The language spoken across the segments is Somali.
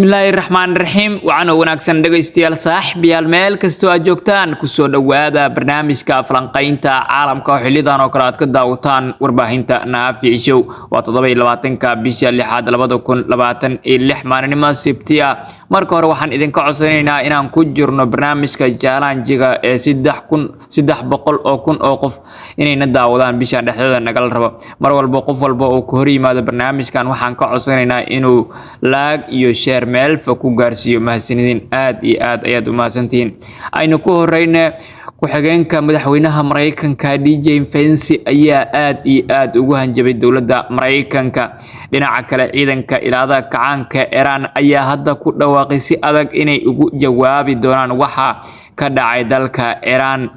Bismillaahi raxmaan raxiim. Waxaana wanaagsan, dhegaystayaal, saaxiibayaal, meel kastoo aad joogtaan, kusoo dhowaada barnaamijka falanqaynta caalamka oo xilidan oo kale aad ka daawataan warbaahinta Naafic Show. Waa 27-ka bisha lixaad 2026, maalinimo Sabti ah. Marka hore waxaan idinka codsanaynaa inaan ku jirno barnaamijka challenge-ga ee 3,300,000 oo qof inayna daawadaan bishan dhexdeeda nagala rabo. Mar walba qof walba oo ku hor yimaado barnaamijkan waxaan ka codsanaynaa inuu like iyo share meel fog ku gaarsiiyo. Mahadsanidin, aad iyo aad ayaad u mahadsantihiin. Aynu ku horeyne, ku-xigeenka madaxweynaha Mareykanka DJ Vance ayaa aad iyo aad ugu hanjabay dowladda Mareykanka. Dhinaca kale, ciidanka ilaalada kacaanka Iran ayaa hadda ku dhawaaqay si adag inay ugu jawaabi doonaan waxa ka dhacay dalka Iran.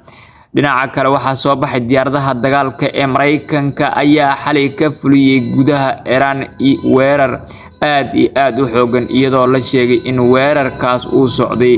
Dhinaca kale, waxaa soo baxay diyaaradaha dagaalka ee Mareykanka ayaa xalay ka fuliyey gudaha Iran weerar aad iyo aad u xoogan, iyadoo la sheegay in weerarkaas uu socday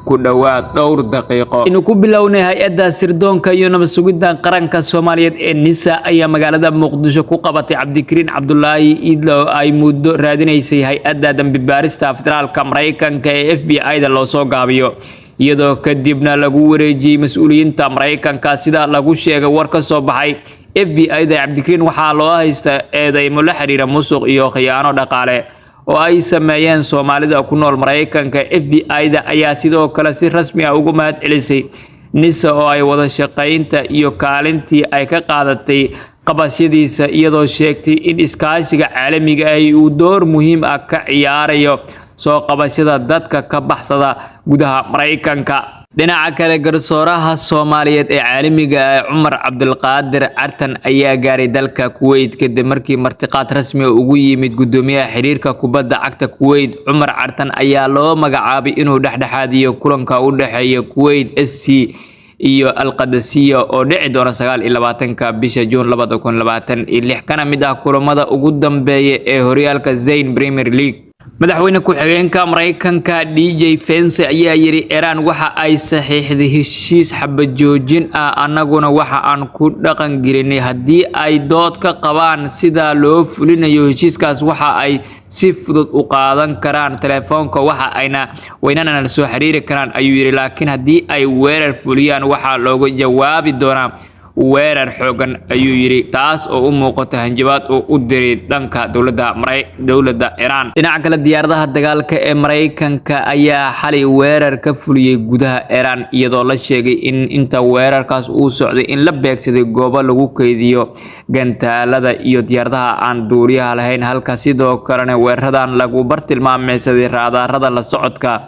ku dhowaad dhowr daqiiqo. Aynu ku bilownay, hay-adda sirdoonka iyo nabad sugidda qaranka Soomaaliyeed ee NISA ayaa magaalada Muqdisho ku qabatay Cabdikariin Cabdulaahi Iidle oo ay muddo raadinaysay hay-adda dambi baarista federaalka Mareykanka ee FBI da loo soo gaabiyo, iyadoo kadibna lagu wareejiyey mas-uuliyiinta Mareykanka, sida lagu sheegay war ka soo baxay FBI da. Cabdikariin waxaa loo haystaa eedeymo la xiriira musuq iyo khiyaano dhaqaale oo ay sameeyeen Soomaalida ku nool Mareykanka. FBI da ayaa sidoo kale si rasmi ah ugu mahad celisay NISA oo ay wada shaqaynta iyo kaalintii ay ka qaadatay qabashadiisa, iyadoo sheegtay in iskaashiga caalamiga ahi uu door muhiim ah ka ciyaarayo soo qabashada dadka ka baxsada gudaha Mareykanka. Dhinaca kale, garsooraha Soomaaliyeed ee caalamiga ah Cumar Cabdulqaadir Cartan ayaa gaaray dalka Kuwait kadib markii martiqaad rasmi ah ugu yimid gudoomiyaha xiriirka kubadda cagta Kuwait. Cumar Cartan ayaa loo magacaabay inuu dhexdhexaadiyo kulanka u dhexeeya Kuwait SC iyo Alqadasiya oo dhici doona 29-ka bisha Juun 2026, kana mid ah kulamada ugu dambeeya ee horyaalka Zain Premier League. Madaxweyne ku-xigeenka Mareykanka DJ Vance ayaa yiri: "Iran waxa ay saxiixday heshiis xabad joojin ah, annaguna waxa aan ku dhaqan gelinay. Haddii ay dood ka qabaan sida loo fulinayo heshiiskaas, waxa ay si fudud u qaadan karaan telefoonka, waxa ayna waynana soo xiriiri karaan," ayuu yiri. "Laakiin haddii ay weerar fuliyaan, waxaa looga jawaabi doonaa weerar xoogan," ayuu yiri, taas oo u muuqata hanjabaad oo u diray dhanka dowladda Iran. Dhinaca kale, diyaaradaha dagaalka ee Mareykanka ayaa xalay weerar ka fuliyey gudaha Iran, iyadoo la sheegay in inta weerarkaas uu socday in la beegsaday goobo lagu keydiyo gantaalada iyo diyaaradaha aan duuliyaha lahayn, halka sidoo kalena weeraradan lagu bartilmaameysaday raadaarada la socodka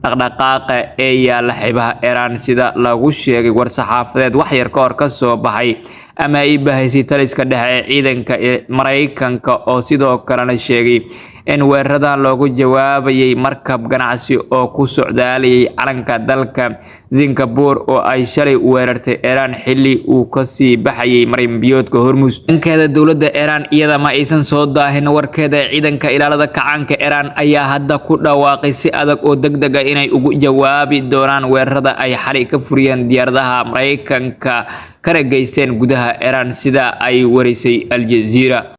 dhaqdhaqaaqa ee yaala xeebaha Iran, sida lagu sheegay war-saxaafadeed wax yar ka hor ka soo baxay ama ay bahaysay taliska dhexe ee ciidanka Mareykanka, oo sidoo kalena sheegay in weeraradan loogu jawaabayay markab ganacsi oo ku socdaalayay calanka dalka Singapore oo ay shalay weerartay Iran xilli uu kasii baxayay marinbiyoodka Hormuz. Dhankeeda, dowladda Iran iyada ma aysan soo daahin warkeeda. Ciidanka ilaalada kacaanka Iran ayaa hadda ku dhawaaqay si adag oo degdeg ah inay ugu jawaabi doonaan weerarada ay xalay ka furiyeen diyaaradaha Mareykanka kana geysteen gudaha Iran, sida ay warisay Al Jazeera.